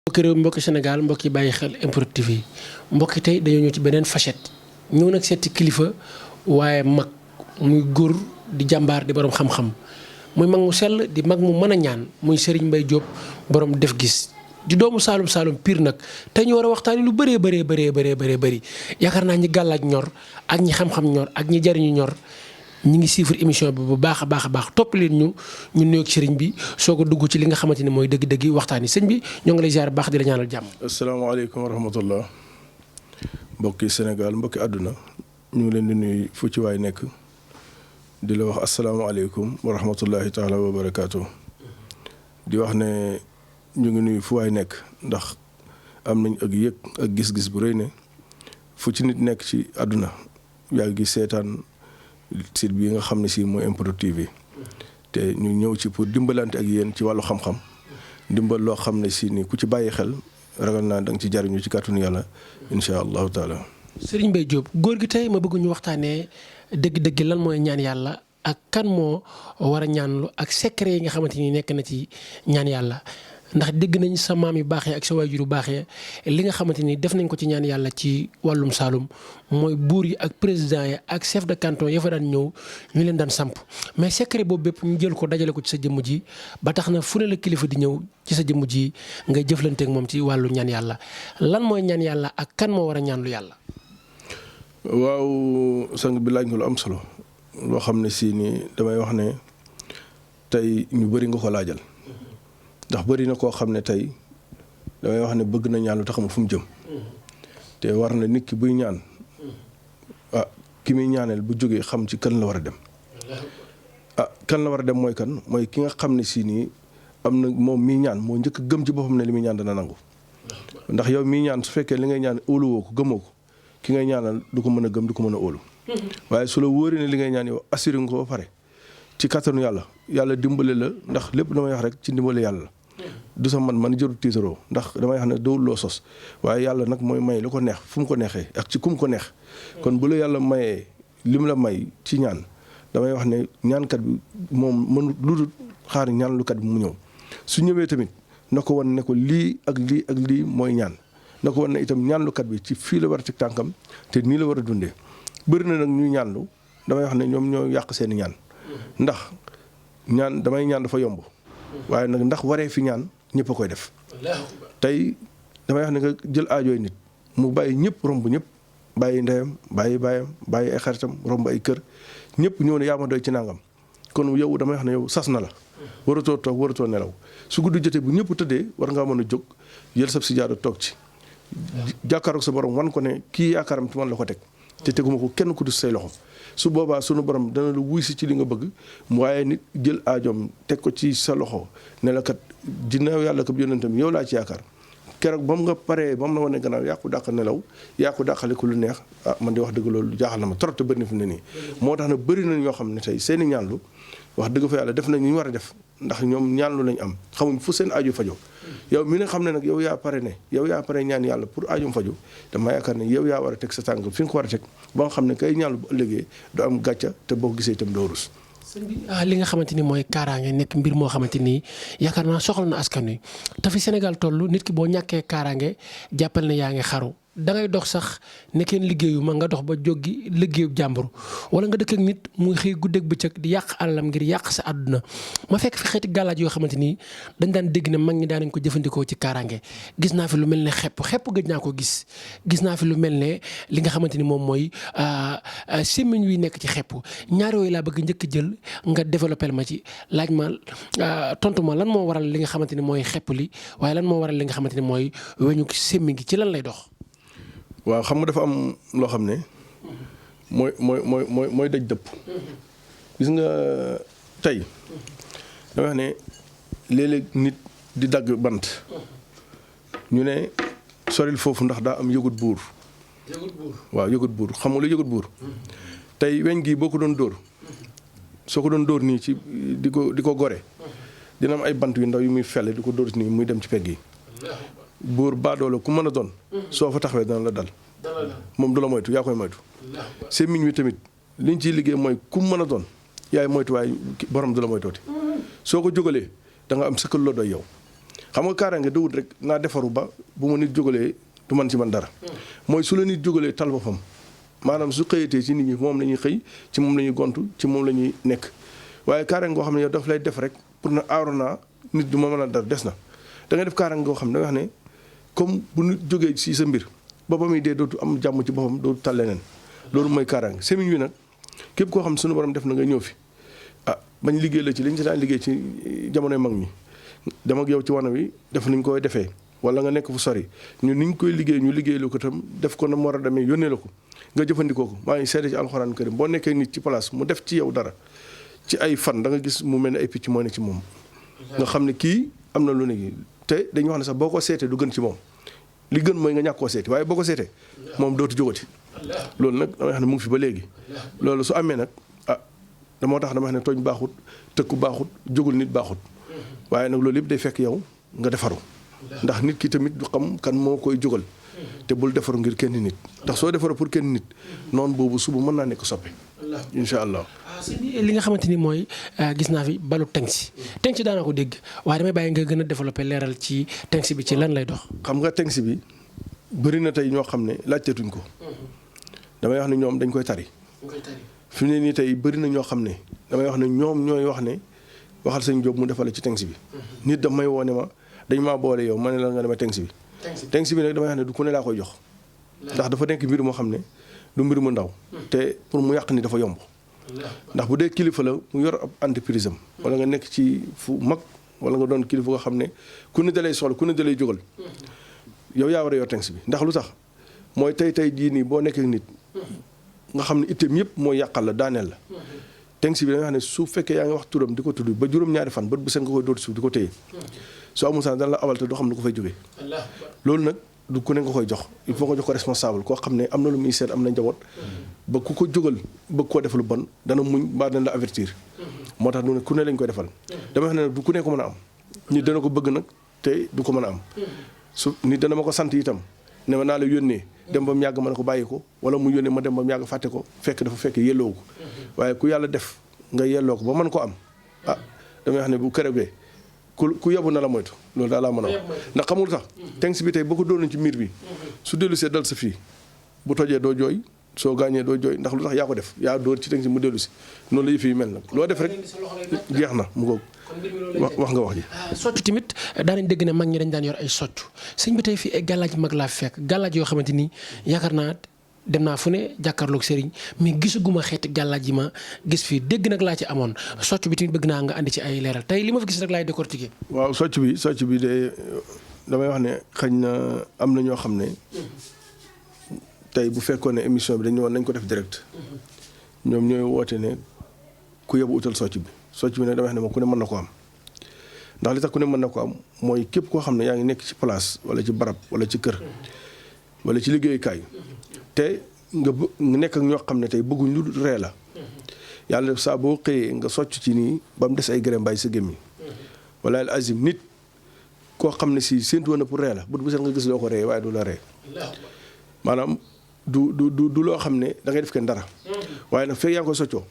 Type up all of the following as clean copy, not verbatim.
mbokki réew mbokki Sénégal mbokki bàyyi xel MPROD TV yi mbokki tey dañoo ñëw ci beneen facette ñëw nag seeti kilifa waaye mag muy góor di jàmbaar di borom xam-xam muy mag mu sell di mag mu mën a ñaan muy Serigne Mbaye Diop borom def gis di doomu Saalum Saalum pire nag te ñu war a waxtaani lu bëree bëri yaakaar naa ñi gàllaaj ñor ak ñi xam-xam ñor ak ñi jariñu ñor ñi ngi suivre émission bi bu baax a baax topp leen ñu nuyoog sëriñ bi soo ko dugg ci li nga xamante ni mooy dëgg-dëgg waxtaan yi sëñ bi ñoo ngi lay ziar baax di la ñaanal jàmm. asalaamaaleykum wa rahmatullah mbokki Sénégal mbokki àdduna ñu ngi leen di nuyu fu ci waay nekk di la wax asalaamaaleykum wa rahmatullahi taala wa barakaatu. di wax ne ñu ngi nuyu fu waay nekk ndax am nañ ak yëg ak gis-gis bu rëy ne fu ci nit nekk ci àdduna yaa ngi seetaan site bi nga xam ne si mooy MPROD TV te ñu ñëw ci pour dimbalante ak yéen ci wàllu xam-xam dimbal loo xam ne si ni ku ci bàyyi xel ragal naa da nga ci jariñu ci kàttanu yàlla incha allahu taala. Serigne Mbaye Diop góor gi tey ma bëgg ñu waxtaanee dëgg-dëgg lan mooy ñaan yàlla ak kan moo war a ñaanlu ak secret yi nga xamante ni nekk na ci ñaan yàlla. ndax dégg nañ sa maam yu baaxee ak sa waajur yu baaxee li nga xamante ni def nañ ko ci ñaan yàlla ci wàllum Saalum mooy buur yi ak président yi ak chef de canton ya fa daan ñëw ñu leen daan samp mais secret boobu bépp ñu jël ko dajale ko ci sa jëmm ji ba tax na fu ne la kilifa di ñëw ci sa jëmm ji ngay jëflanteek moom ci wàllu ñaan yàlla lan mooy ñaan yàlla ak kan moo war a ñaan lu yàlla. waaw sang bi laaj nga lu am solo loo xam ne si ni damay wax ne tey ñu bëri nga ko laajal. ndax bëri na koo xam ne tey damay wax ne bëgg na ñaan lu taxamul fu mu jëm te war na nit ki buy ñaan ki muy ñaaneel bu jógee xam ci kan la war a dem kan la war a dem mooy kan mooy ki nga xam ne si nii am na moom miy ñaan moo njëkk gëm ci boppam ne li muy ñaan dana nangu ndax yow miy ñaan su fekkee li ngay ñaan óoluwoo ko gëmoo ko ki ngay ñaanal du ko mën a gëm du ko mën a óolu waaye su la wóoree ne li ngay ñaan yow assuré nga ko ba pare ci kattanu yàlla dimbale la ndax lépp damay wax rek ci dimbale yàlla du sa man jëru tiitaroo ndax damay xam ne dowul loo sos waaye yàlla nag mooy may lu ko neex fu mu ko neexee ak ci kum ko neex kon bu la yàlla mayee li mu la may ci ñaan damay wax ne ñaankat bi moom mënu lu dul xaar ñaanlukat bi mu ñëw su ñëwee tamit na ko wan ne ko lii ak lii mooy ñaan na ko wan ne itam ñaanlukat bi ci fii la war a teg tànkam te nii la war a dundee bëri na nag ñuy ñaanlu damay wax ne ñoom ñoo yàq seeni ñaan ndax ñaan damay ñaan dafa yomb waaye nag ndax waree fi ñaan ñëpp a koy def tey damay wax ne nga jël aajooy nit mu bàyyi ñëpp romb ñëpp bàyyi ndeyam bàyyi baayam bàyyi ay xaritam romb ay kër ñëpp ñëw ne yaa ma doy ci nangam kon yow damay wax ne yow sas na la waratoo toog waratoo nelaw su guddi jotee bu ñëpp tëddee war ngaa mën a jóg jël sab si jaada toog ci jàkkaaroog sa borom wan ko ne kii yaakaaram ci man la ko teg te teguma ko kenn ku du say loxo su boobaa sunu borom dana la wuy si ci li nga bëgg waaye nit jël aajoom teg ko ci sa loxo ne la kat ginnaaw yàlla kat yonentam yow laa ci yaakaar keroog ba mu nga paree ba mu la wane gannaaw yaa ko dàq nelaw yaa ko dàqale ko lu neex man di wax dëgg loolu jaaxal na ma trop te bëri na fi mu ne nii. moo tax na bëri na ñoo xam ne tey seeni ñaanlu wax dëgg fa yàlla def nañ ñu war a def ndax ñoom ñaanlu lañ am xamuñ fu seen aajo fajo yow mi nga xam ne nag yow yaa pare ñaan yàlla pour aajoom fajo dama yaakaar ne yow yaa war a teg sa tànk fi nga ko war a teg ba nga xam ne kay ñaanlu bu ëllëgee du am gàcca te boo gisee itam doo rus. li nga xamante ni mooy kaaraange nekk mbir moo xamante ni yaakaar naa soxla na askan wi te fi Sénégal toll nit ki boo ñàkkee kaaraange jàppal ne yaa ngi xaru da ngay dox sax ne kenn liggéeyu ma nga dox ba jógi liggéeyu jàmbur wala nga dëkk ak nit muy xëy guddeeg bëccëg di yàq alalam ngir yàq sa àdduna ma fekk fi xeeti gàllaaj yoo xamante ni dañ daan dégg ne mag ñi daan nañ ko jëfandikoo ci kaaraange gis naa fi lu mel ne xepp gëj naa ko gis naa fi lu mel ne li nga xamante ni moom mooy sémmiñ wi nekk ci xepp ñaar yooyu laa bëgg njëkk jël nga développé ma ci laaj ma tontu ma lan moo waral li nga xamante ni mooy xepp li waaye lan moo waral li nga xamante ni mooy weñu sémmiñ gi ci lan lay dox. waaw xam nga dafa am loo xam ne mooy daj dëpp gis nga tey dama wax ne léeg-léeg nit di dagg bant ñu ne soril foofu ndax daa am yëgut buur waaw yëgut buur xam nga lu yëgut buur tey weñ gi boo ko doon dóor soo ko doon dóor nii ci di ko gore dina am ay bant yu ndaw yu muy felle di ko dóor nii muy dem ci pegg yi buur baadoola ku mën a doon soo fa taxawee dana la dal moom du la moytu yaa koy moytu sémmiñ wi tamit liñ ciy liggéey mooy ku mën a doon yaay moytu waaye borom du la moytooti soo ko jógalee da nga am sëkkal loo doy yow xam nga kaaraange dawut rek naa defaru ba bu ma nit jógalee du man ci man dara mooy su la nit jógalee tal boppam maanaam su xëyatee ci nit ñi moom la ñuy xëy ci moom la ñuy gontu ci moom la ñuy nekk waaye kaaraange goo xam ne yow daf lay def rek pour na aaru naa nit du ma mën a dara des na da ngay def kaaraange goo xam ne da nga wax ne comme bu nit jógee ci sa mbir ba ba muy dee dootu am jàmm ci boppam dootu tal leneen loolu mooy kaaraange semiñ wi nag képp koo xam ne suñu borom def na nga ñëw fi bañ liggéey la ci liñ ci daan liggéey ci jamonoy mag ñi dem ak yow ci wana wi def nañ koy defee wala nga nekk fu sori ñun niñ koy liggéey ñu liggéey la ko tam def ko na mu war a demee yónnee la ko nga jëfandikoo ko maa ngi seede ci alxuraan karim boo nekkee nit ci place mu def ci yow dara ci ay fan da nga gis mu mel ne ay picc moo ne ci moom nga xam ne kii am na lu ne gi te dañuy wax ne sax boo ko seetee du gën ci moom li gën mooy nga ñàkk koo seeti waaye boo ko seetee moom dootu jógati loolu nag damay xam ne mu ngi fi ba léegi loolu su amee nag moo tax dama xam ne tooñ baaxut tëkku baaxut jógul nit baaxut waaye nag loolu yëpp day fekk yow nga defaru ndax nit ki tamit du xam kan moo koy jógal te bul defaru ngir kenn nit ndax soo defaru pour kenn nit noonu boobu suba mën naa nekk soppe incha allah. li nga xamante ni mooy gis naa fi balu tengsi tengsi daanaa ko dégg waaye damay bàyyi nga gën a développé leeral ci tengsi bi ci lan lay dox. xam nga tengsi bi bëri na tey ñoo xam ne laajteetuñ ko damay wax ne ñoom dañ koy tari. fi mu ne nii tey bëri na ñoo xam ne damay wax ne ñoom ñooy wax ne waxal sëñ Diop mu defale ci tengsi bi nit daf may woo ne ma dañ maa boole yow ma ne la nga demee tengsi bi tengsi bi nag damay wax ne du ku ne laa koy jox ndax dafa nekk mbir moo xam ne du mbir mu ndaw te pour mu yàq ni dafa yomb ndax bu dee kilifa la mu yor ab entreprise am wala nga nekk ci fu mag wala nga doon kilifa nga xam ne ku ne dalay soxla ku ne dalay jógal yow yaa war a yor tengsi bi ndax lu tax mooy tey jii nii boo nekkee nit nga xam ne itteem yëpp mooy yàqal la daaneel la tengsi bi da nga xam ne su fekkee yaa ngi wax turam di ko tudd ba juróom-ñaari fan bët bu seen nga koy dootu suuf di ko téye su amul sax dana la awal te doo xam ne ko fay jógee loolu nag du ku ne nga koy jox il faut nga jox ko responsable koo xam ne am na lu muy seet am na njaboot ba ku ko jógal bëgg koo def lu bon dana muñ mbaa dana la avertir moo tax du ne ku ne lañ koy defal dama wax ne nag du ku ne ko mën a am nit dana ko bëgg nag te du ko mën a am su nit dana ma ko sant itam ne ma naa la yónnee dem ba mu yàgg ma ne ko bàyyi ko wala mu yónnee ma dem ba mu yàgg fàtte ko fekk dafa fekk yelloo ko waaye ku yàlla def nga yelloo ko ba mën ko am damay wax ne bu keroogee ku yabu na la moytu loolu daal laa mën a wax ndax xamul sax tengsi bi tey boo ko doonoon ci miir bi su dellu see dal sa fii bu tojee doo jooy soo gaañee doo jooy ndax lu tax yaa ko def yaa dóor ci tengsi mu dellu si noonu la yëf yi mel nag loo def rek jeex na mu ngoog wax nga wax ji. soccu tamit daanañ dégg ne mag ñi dañ daan yor ay soccu sëñ bi tey fii ay gàllaaj mag laa fekk gàllaaj yoo xamante ni yaakaar naa dem naa fu ne jàkkaarloog sëriñ mais gisaguma xeeti gàllaaj yi ma gis fii dégg nag laa ci amoon soccu bi tamit bëgg naa nga andi ci ay leeral tey li ma fi gis rek laay décortiquer. waaw soccu bi de damay wax ne xëy na am na ñoo xam ne tey bu fekkoon ne émission bi dañu woon nañ ko def direct ñoom ñooy woote ne ku yebu utal soccu bi nag damay wax ne moom ku ne mën na ko am ndax li tax ku ne mën na ko am mooy képp koo xam ne yaa ngi nekk ci place wala ci barab wala ci kër wala ci liggéeyukaay te nga nekk ak ñoo xam ne tey bëgguñ lu ree la yàlla saa boo xëyee nga socc ci nii ba mu des ay gërëm bàyyi sa gémmiñ wala al azim nit koo xam ne si séntu woon na pour ree la bu set nga gis loo ko ree waaye du la ree maanaam du loo xam ne da ngay def kenn dara waaye nag fekk yaa ngi koy soccoo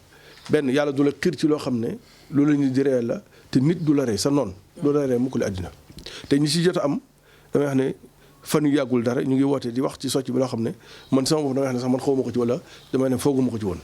benn yàlla du la xiir ci loo xam ne loolu la ñu di ree la te nit du la ree sa noonu du la ree mukk li àddina te ñi si jot a am damay wax ne fan yu yàggul dara ñu ngi woote di wax ci socc bi loo xam ne man sama bopp damay wax ne sax man xawma ko ci wala damay ne fooguma ko ci woon.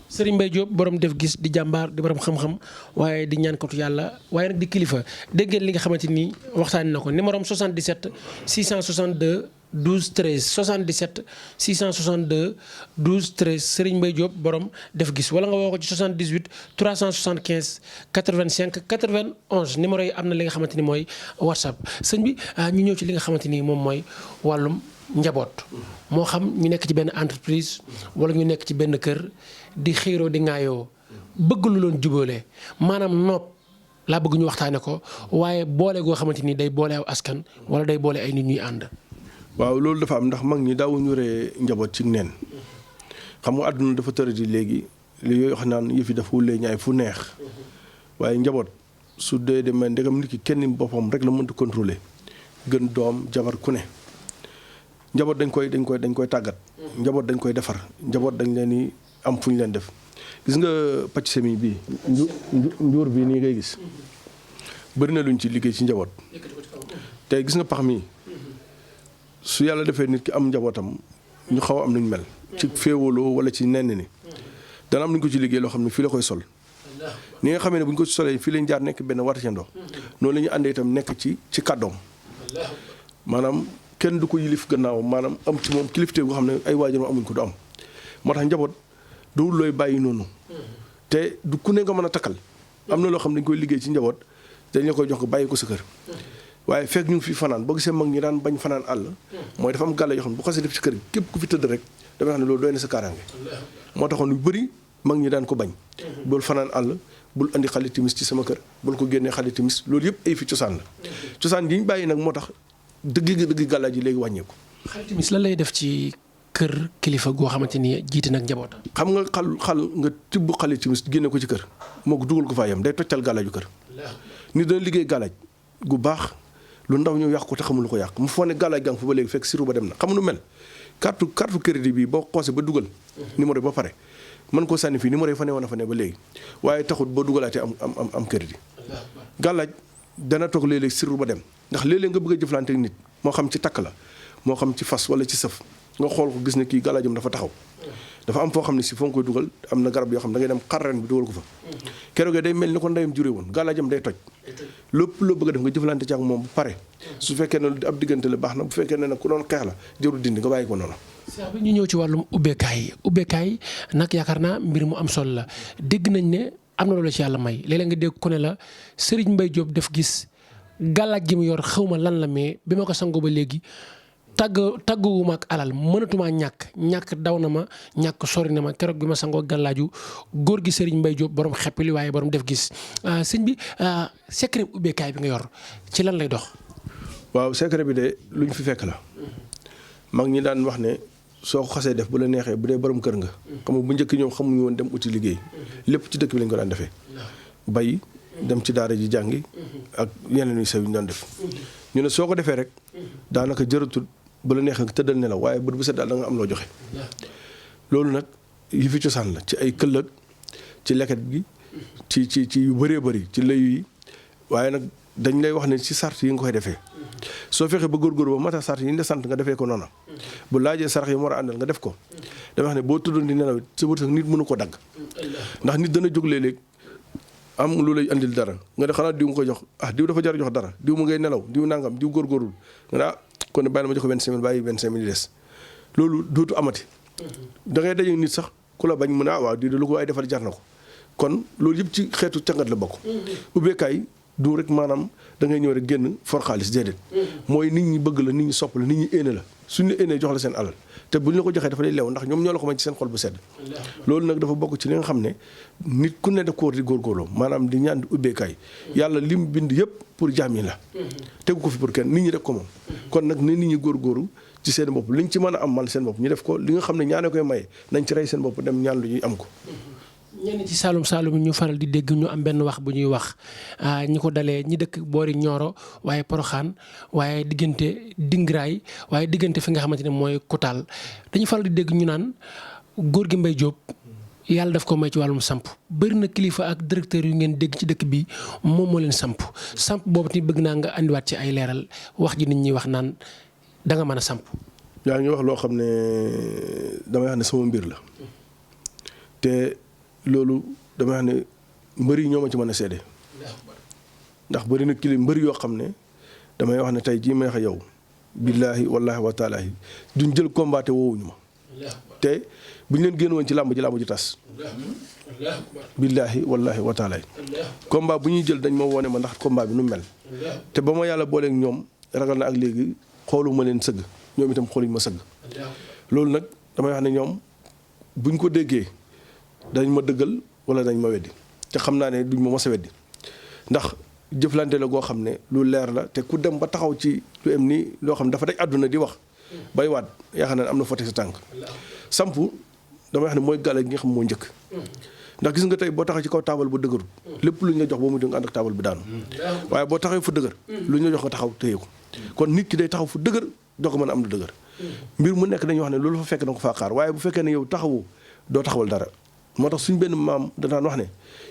Serigne Mbaye Diop borom def gis di jàmbaar di borom xam-xam waaye di ñaankatu yàlla waaye nag di kilifa dégg ngeen li nga xamante ni waxtaanee na ko numéro am 77 662 12 13 77 662 12 13 Serigne Mbaye Diop borom def gis wala nga woo ko ci 78 375 85 91 numéro yi am na li nga xamante ni mooy WhatsApp sëñ bi ñu ñëw ci li nga xamante ni moom mooy wàllum njaboot moo xam ñu nekk ci benn entreprise wala ñu nekk ci benn kër di xiiroo di ŋaayoo bëgg lu loon jubóole maanaam nopp laa bëgg ñu waxtaane ko waaye boole goo xamante ni day boole aw askan wala day boole ay nit ñuy ànd. waaw loolu dafa am ndax mag ñi daawuñu ree njaboot ci neen xam nga àdduna dafa tëradi léegi li yooyu wax naan yëf yi dafa wulee ñaay fu neex waaye njaboot su dee demee ndegam nit ki kenn boppam rek la mënta contrôler gën doom jabar ku ne njaboot dañ koy tàggat njaboot dañ koy defar njaboot dañ leen di am fu ñu leen def gis nga pàcc semi bii njuur bii nii ngay gis bëri na luñ ci liggéey ci njaboot tey gis nga pax mii su yàlla defee nit ki am njabootam ñu xaw a am nañu mel ci féewaloo wala ci nenn ni dana am nañu ko ci liggéey loo xam ne fii la koy sol ni nga xamee ne bu ñu ko solee fii lañ jaar nekk benn watacandoo noonu la ñu àndee itam nekk ci kàddoom maanaam kenn du ko yilif gannaaw maanaam am ci moom kilifte goo xam ne ay waajuram amuñ ko du am moo tax njaboot du looy bàyyi noonu te du ku ne nga mën a takkal am na loo xam ne dañ koy liggéey ci njaboot dañ la koy jox ko bàyyi ko sa kër waaye fekk ñu ngi fi fanaan boo gisee mag ñi daan bañ fanaan àll mooy dafa am gàlla yoo xam ne bu xasee def ci kër gi képp ku fi tëdd rek damay xam ne loolu doy na sa kaaraange moo taxoon yu bëri mag ñi daan ko bañ bul fanaan àll bul andi xale timis ci sama kër bul ko génnee xale timis loolu yëpp ay fi cosaan la cosaan yi ñu bàyyi nag moo tax dëgg gàllaa ji léegi wàññeeku. xale timis lan lay def ci kër kilifa goo xamante ni jiite nag njabootam. xam nga xal nga tibb xale timis génne ko ci kër moo ko dugal ko faa yem day toccal gàllaaju kër nit dana liggéey gàllaaj gu baax lu ndaw ñëw yàq ko te xamul lu ko yàq mu foo ne gàllaaj gang fa ba léegi fekk siru ba dem na xam nu mel carte crédit bi boo xoosee ba dugal numéro ba pare mën koo sànni fii numéro yi fa ne woon a fa ne ba léegi waaye taxut boo dugalaatee am crédit gàllaaj dana toog léeg-léeg siru ba dem ndax léeg-léeg nga bëgg a jëflante ak nit moo xam ci takk la moo xam ci fas wala ci sëf nga xool ko gis ne kii gàllaajam dafa taxaw dafa am foo xam ne si foo nga koy dugal am na garab yoo xam da ngay dem xarren bi dugal ko fa keroogee day mel ni ko ndeyam juree woon gàllaajam day toj lépp loo bëgg a def nga jëflante ci ak moom bu pare su fekkee ne ab diggante la baax na bu fekkee ne nag ku doon xeex la jëru dindi nga bàyyi ko noonu. Cheikh bi ñu ñëw ci wàllum ubbeekaay nag yaakaar naa mbir mu am solo la dégg nañ ne am na loolu ci yàlla may léeg-léeg nga dégg ku ne la Serigne Mbaye Diop def gis gàllaaj gi mu yor xawma lan la mais bi ma ko sangoo ba léegi tàgguwuma ak alal mënatumaa ñàkk daw na ma ñàkk sori na ma keroog bi ma sangoo gàllaaju góor gi Serigne Mbaye Diop borom xeppili waaye borom def gis sëñ bi secret ubbeekaay bi nga yor ci lan lay dox. waaw secret bi de lu ñu fi fekk la mag ñi daan wax ne soo ko xasee def bu la neexee bu dee borom kër nga. xam nga bu njëkk ñoom xamuñu woon dem uti liggéey lépp ci dëkk bi lañ ko daan defee bay dem ci daara ji jàngi ak yeneen yu sew yi ñu doon def ñu ne soo ko defee rek daanaka jëratul bu la neexee nga tëddal nelaw waaye bët bu set daal da nga am loo joxe loolu nag yi fi cosaan la ci ay këllëg ci leket gi ci yu bëree bëri ci layu yi waaye nag dañ lay wax ne ci sart yi nga koy defee soo fexee ba góorgóor ba mata sart yi ñu la sant nga defee ko noonu bu laajee sarax yi mu war a àndal nga def ko dama wax ne boo tuddoon di nelaw sa wërsëg nit mënu ko dagg ndax nit dana jóg léeg-léeg am lu lay andil dara nga ne xanaa diw nga ko jox diw dafa jar jox dara diw mu ngay nelaw diw nangam diw góorgóorul nga ne kon ne bàyyi ma jox ko 25 000 bàyyi 25 000 des loolu dootu amati da ngay daje nit sax ku la bañ mu ne waaw di lu ko ay defal jar na ko kon loolu yëpp ci xeetu cangat la bokk ubbeekaay du rek maanaam da ngay ñëw rek génn for xaalis déedéet mooy nit ñi bëgg la nit ñi sopp la nit ñi éene la suñu la éenee jox la seen alal te buñ la ko joxee dafa lay leew ndax ñoom ñoo la ko may ci seen xol bu sedd loolu nag dafa bokk ci li nga xam ne nit ku ne daf ko war di góorgóorloo maanaam di ñaan di ubbeekaay yàlla lim bind yëpp pour jaam yi la tegu ko fi pour kenn nit ñi rek ko moom kon nag ne nit ñi góorgóoru ci seen bopp liñ ci mën a am man seen bopp ñu def ko li nga xam ne ñaane koy maye nañ ci rey seen bopp dem ñaan lu ñuy am ko ñenn ci Saalum ñu faral di dégg ñu am benn wax bu ñuy wax ñi ko dalee ñi dëkk boori Nioro waaye Poroxaan waaye diggante Dingraay waaye diggante fi nga xamante ne mooy Koutal dañu faral di dégg ñu naan góor gi Mbaye Diop yàlla daf ko may ci wàllum samp bëri na kilifa ak directeur yu ngeen dégg ci dëkk bi moom moo leen samp boobu tamit bëgg naa nga andiwaat ci ay leeral wax ji nit ñi wax naan da nga mën a samp. yaa ngi wax loo xam ne damay wax ne sama mbir la te loolu damay wax ne mbër yi ñoo ma ci mën a seede ndax bëri na mbër yoo xam ne damay wax ne tey jii may wax yow billaahi wallaahi wa taalaahi duñ jël combatté woowuñu ma te bu ñu leen génn woon ci làmb ji tas billaahi wallaahi wa taalaahi combat bu ñuy jël dañ ma wone ma ndax combat bi nu mel te ba ma yàlla booleeg ñoom ragal na ak léegi xooluma leen sëgg ñoom itam xooluñ ma sëgg loolu nag damay wax ne ñoom buñ ko déggee dañ ma dëggal wala dañ ma weddi te xam naa ne duñ ma mos a weddi ndax jëflante la goo xam ne lu leer la te ku dem ba taxaw ci lu em nii loo xam ne dafa daj àdduna di wax bay waat yaakaar naa ne am na fote sa tànk samp damay wax ne mooy gàll gi nga xam moo njëkk ndax gis nga tey boo taxaw ci kaw taabal bu dëgëru lépp lu ñu la jox ba mu di nga ànd ak taabal bi daanu waaye boo taxawee fu dëgër lu ñu la jox nga taxaw téye ko kon nit ki day taxaw fu dëgër doo ko mën a am lu dëgër mbir mu nekk dañuy wax ne loolu fa fekk na ko faa xaar waaye bu fekkee ne yow taxawu doo taxawal dara moo tax suñ benn maam danaan wax ne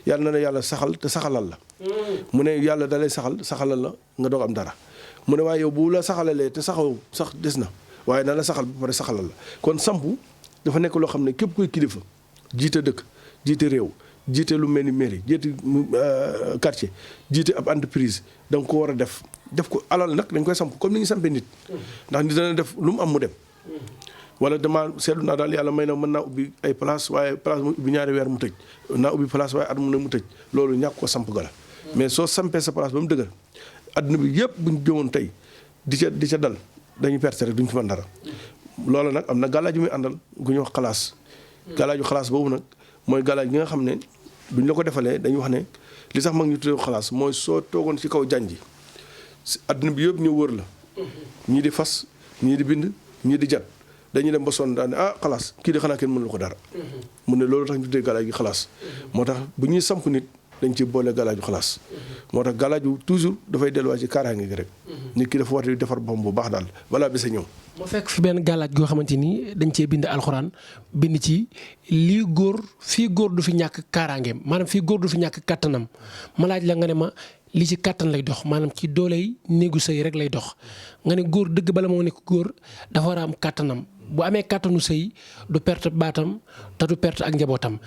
yàlla na la yàlla saxal te saxalal la mu ne yàlla dalay saxalal la nga doog am dara mu ne waaye yow bu la saxalalee te saxaw sax des na waaye na la saxal ba pare saxalal la kon sampu dafa nekk loo xam ne képp kuy kilifa jiite dëkk jiite réew jiite lu mel ni mairie jiite quartier jiite ab entreprise da nga ko war a def ko alal nag dañ koy samp comme ni ñu sampee nit ndax nit dana def lu mu am mu dem wala dama seetlu naa daal yàlla may na mën naa ubbi ay place waaye place mu ubbi ñaari weer mu tëj naa ubbi place waaye at mu ne mu tëj loolu ñàkk ko samp ga la mais soo sampee sa place ba mu dëgër adduna bi yëpp buñ jëmoon tey di ca dal dañuy perte rek duñ ci mën dara loolu nag am na gàllaaj muy àndal gu ñuy wax xalaas gàllaaju xalaas boobu nag mooy gàllaaj gi nga xam ne duñ la ko defalee dañuy wax ne li sax mag ñu tuddee xalaas mooy soo toogoon ci kaw janj ji adduna bi yëpp ñëw wër la ñii di fas ñii di bind ñii di jat dañuy dem ba sonn daal ne xalaas kii de xanaa kenn mënu ko dara mu ne loolu tax ñu tuddee gàllaaj gi xalaas moo tax bu ñuy samp nit dañ ci boole gàllaaju xalaas moo tax gàllaaju toujours dafay delluwaat ci kaaraange gi rek nit ki dafa war di defar boppam bu baax daal balaa bés a ñëw moo fekk fi benn gàllaaj goo xamante ni dañ cee bind alxuraan bind ci lii góor fii góor du fi ñàkk kaaraangeem maanaam fii góor du fi ñàkk kàttanam ma laaj la nga ne ma li ci kàttan lay dox maanaam ci dooley néegu sëy rek lay dox nga ne góor dëgg bala moo nekk góor dafa war a am kàttanam bu amee kàttanu sëy du perte baatam te du perte ak njabootam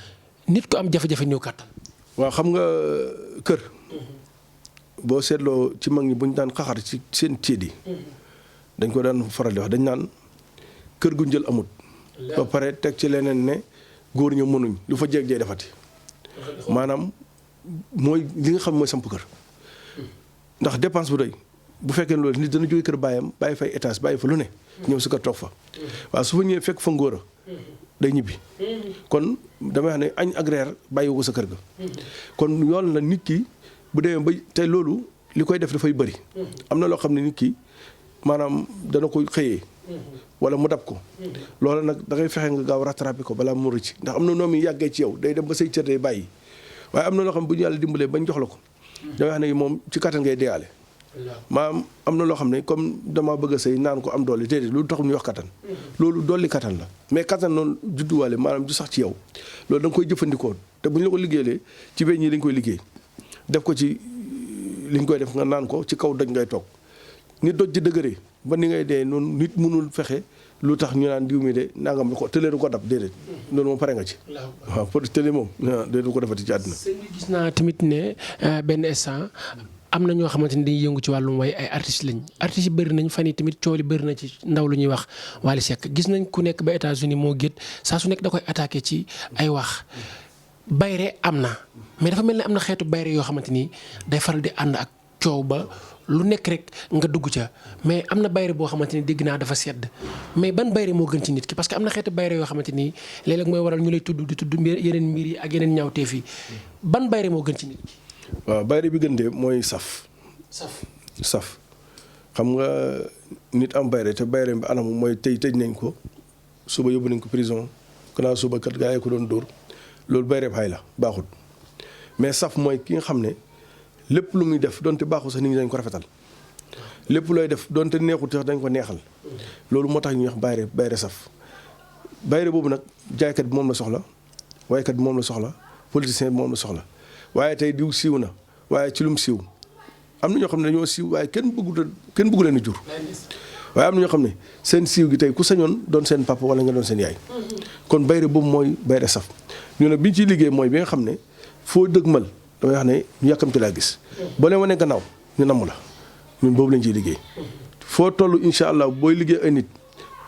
nit ko am jafe-jafe ñëw kàttan. waaw xam nga kër boo seetloo ci mag ñi bu ñu daan xaxar ci seen ceet yi dañ ko daan faral di wax dañ naan kër gu njël amut ba pare teg ci leneen ne góor ñu mënuñ lu fa jeeg jee defati maanaam mooy li nga xam mooy samp kër ndax dépense bu doy bu fekkee loolu nit dana jóge kër baayam bàyyi fay étage bàyyi fa lu ne ñëw si kër toog fa waaw su fa ñëwee fekk fa ngóor a day ñibbi kon damay wax ne añ ak reer bàyyi ko sa kër ga kon yoon la nit ki bu demee ba tey loolu li koy def dafay bëri am na loo xam ne nit ki maanaam dana ko xëyee wala mu dab ko loolu nag da ngay fexe nga gaaw rattrapé ko balaa mu rëcc ndax am na noom yi yàggee ci yow day dem ba say cër day bàyyi waaye am na loo xam ne bu ñu yàlla dimbalee bañ jox la ko damay wax ne moom ci kattan ngay deyaale maam am na loo xam ne comme dama bëgg a sëy naan ko am doole déedéet loolu taxul ñuy wax kattan loolu dolli kattan la mais kattan noonu judduwaale maanaam du sax ci yow loolu da nga koy jëfandikoo te bu ñu la ko liggéeyee ci beñ ñi dañ koy liggéey def ko ci li ñu koy def nga naan ko ci kaw doj ngay toog nit doj ci dëgëree ba ni ngay dee noonu nit mënul fexe lu tax ñu naan diw mi de nangam ko tëlee du ko dab déedéet loolu moom pare nga ci waaw pour tëlee moom déedéet du ko defati ci àddina gis naa tamit ne benn instant am na ñoo xamante ni dañuy yëngu ci wàllum way ay artistes lañ artistes yi bëri nañ fan yi tamit coow li bëri na ci ndaw lu ñuy wax Wally Seck gis nañ ku nekk ba États-Unis moo gét saa su nekk da koy attaqué ci ay wax bayre am na mais dafa mel ne am na xeetu bayre yoo xamante ni day faral di ànd ak coow ba lu nekk rek nga dugg ca mais am na bayre boo xamante ni dégg naa dafa sedd mais ban bayre moo gën ci nit ki parce que am na xeetu bayre yoo xamante ni léeg-léeg mooy waral ñu lay tudd di tudd yeneen mbir yi ak yeneen ñaawteef yi ban bayre moo gën ci nit ki. waaw bayre bi gën de mooy saf xam nga nit am bayre te bayre bi anam mooy tey tëj nañ ko suba yóbbu nañ ko prison gannaaw suba kat gaa yi ko doon dóor loolu bayre bi xay la baaxut mais saf mooy ki nga xam ne lépp lu muy def donte baaxul sax nit ñi dañ ko rafetal lépp looy def donte neexut sax dañ ko neexal loolu moo tax ñuy wax bayre saf bayre boobu nag jaaykat bi moom la soxla waykat bi moom la soxla politicien bi moom la soxla waaye tey diw siiw na waaye ci lum siiw am na ñoo xam ne dañoo siiw waaye kenn bëggu leen a jur waaye am na ñoo xam ne seen siiw gi tey ku sañoon doon seen papa wala nga doon seen yaay kon bayre boobu mooy bayre saf ñu ne bi ñu ciy liggéey mooy bi nga xam ne foo dëgmal damay wax ne ñu yàkkamti laa gis boo leen wanee gannaaw ñu namm la ñun boobu lañ ciy liggéey foo toll incha allah booy liggéey ay nit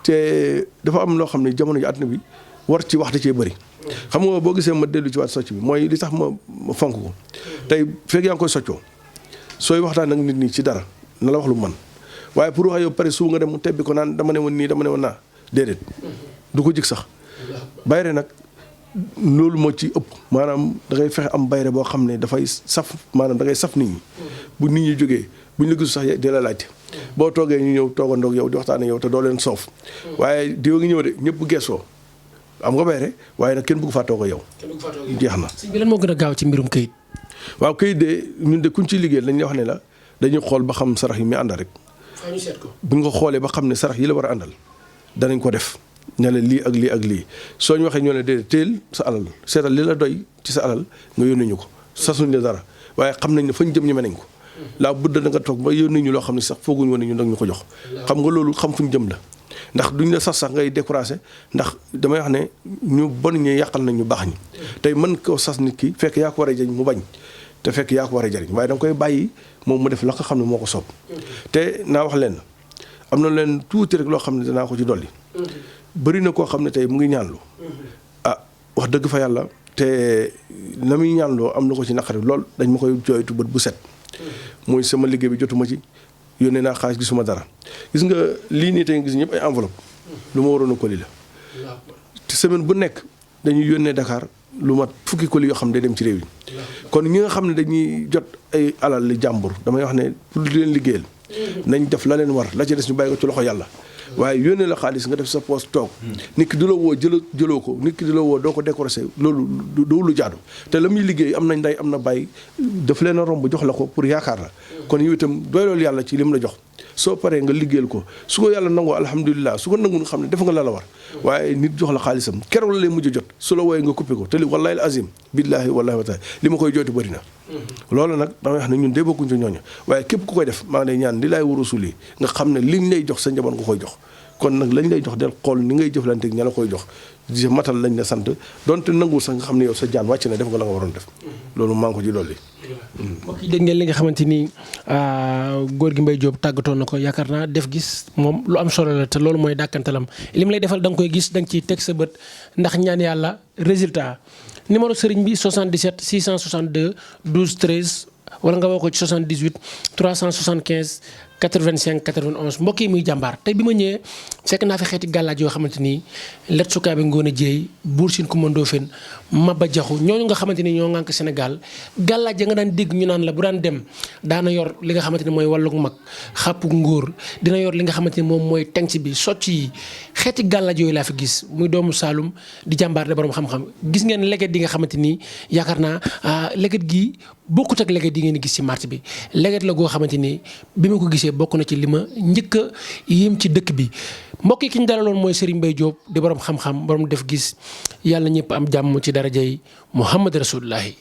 te dafa am loo xam ne jamono ji àdduna bi war ci wax da cee bëri xam nga boo gisee ma dellu ci waat socc bi mooy li tax ma fonk ko tey fekk yaa ngi koy soccoo sooy waxtaan ak nit ñi ci dara na la wax lu man waaye pour wax yow pare su nga dem mu tebbi ko naan dama ne woon nii dama ne woon naa déedéet du ko jig sax bayre nag loolu moo ci ëpp maanaam da ngay fexe am bayre boo xam ne dafay saf maanaam da ngay saf nit ñi bu nit ñi jógee bu ñu la gisu sax di la laajte boo toogee ñu ñëw toogandoog yow di waxtaan ak yow te doo leen soof waaye diwa ngi ñëw de ñëpp geesoo am nga bayre waaye nag kenn bëgg faa toog ak yow jeex na. sëñ bi lan moo gën a gaaw ci mbirum këyit. waaw këyit de ñun de kuñ ciy liggéey dañ lay wax ne la dañuy xool ba xam sarax yi muy àndal rek ñu seet ko bu ñu ko xoolee ba xam ne sarax yi la war a àndal danañ ko def ne la lii ak lii ak lii soo ñu waxee ñoo ne déedéet teel sa alal seetal li la doy ci sa alal nga yónnee ñu ko sasuñ la dara waaye xam nañ ne fañ jëm ñeme nañ ko laa budd da nga toog ba yónni ñu loo xam ne sax fooguñu woon ne ñu dag ñu ko jox xam nga loolu xam fuñ jëm la ndax duñ la sax ngay découragé ndax damay wax ne ñu bon ñi yàqal nañ ñu baax ñi tey mën koo sas nit ki fekk yaa ko war a jëriñ mu bañ te fekk yaa ko war a jëriñ waaye da nga koy bàyyi moom mu def la nga xam ne moo ko soob te naa wax leen am na leen tuuti rek loo xam ne danaa ko ci dolli bëri na koo xam ne tey mu ngi ñaanlu wax dëgg fa yàlla te la muy ñaanloo am na ko ci naqari lool dañ ma koy jooytu bët bu set mooy sama liggéey bi jotuma ci yónnee naa xaalis gisuma dara gis nga lii nii tey nga gis ñëpp ay enveloppe lu ma waroon a colis la te semaine bu nekk dañuy yónnee Dakar lu mat fukki colis yoo xam ne day dem ci réew yi kon ñi nga xam ne dañuy jot ay alal li jàmbur damay wax ne pour di leen liggéeyal nañ def la leen war la ci des ñu bàyyi ko ci loxo yàlla waaye yónnee la xaalis nga def sa poste toog nit ki du la woo jëloo ko nit ki du la woo doo ko décoré loolu du lu jaadu te la muy liggéey am na ndey am na bàyyi daf leen a romb jox la ko pour yaakaar la kon yow itam doy loolu yàlla ci lim la jox soo paree nga liggéeyal ko su ko yàlla nangoo alhamdulilah su ko nangu nga xam ne def nga la war waaye nit jox la xaalisam keroog la lay mujj jot su la wooyee nga coupé ko te li wallahi al azim billahi wallahi wa taala li ma koy jooti bëri na loolu nag damay wax ne ñun dee bokkuñ ci ñooñu waaye képp ku koy def maa ngi lay ñaan li laay war a suuli nga xam ne liñ lay jox sa njaboot nga koy jox kon nag lañ lay jox del xool ni ngay jëflante ak ña la koy jox di matal lañ la sant donte nanguwul sax nga xam ne yow sa jaan wàcc na def nga la nga waroon def loolu maa ngi ko ci dolli. mbokk yi dégg ngeen li nga xamante ni góor gi Mbaye Diop tàggatoo na ko yaakaar naa def gis moom lu am solo la te loolu mooy dàkkantalam li mu lay defal da nga koy gis da nga ciy teg sa bët ndax ñaan yàlla résultat numéro sëriñ bi 77 662 12 13 wala nga woo ko ci 78 375 85 91 mbokk yi muy jàmbaar tey bi ma ñëwee fekk naa fi xeeti gàllaaj yoo xamante ni let sukaabe ngoone jéey buur siin Kumba Ndoofeen Maba Jaxu ñooñu nga xamante ni ñoo ngànk Sénégal gàllaaj ya nga daan dégg ñu naan la bu daan dem daana yor li nga xamante ni mooy wàllug mag xàppug ngóor dina yor li nga xamante ni moom mooy tenc bi socc yi xeeti gàllaaj yooyu laa fi gis muy doomu Saalum di jàmbaar de borom xam-xam gis ngeen leget yi nga xamante ni yaakaar naa leget gi bokkut ak leget yi ngeen gis ci marché bi leget la goo xamante ni bi ma ko gisee bokk na ci li ma njëkk a yéem ci dëkk bi mbokk yi ki ñu dalaloon mooy Serigne Mbaye Diop di borom xam-xam borom def gis yàlla ñëpp am jàmm ci darajay Muhammad Rasulullahi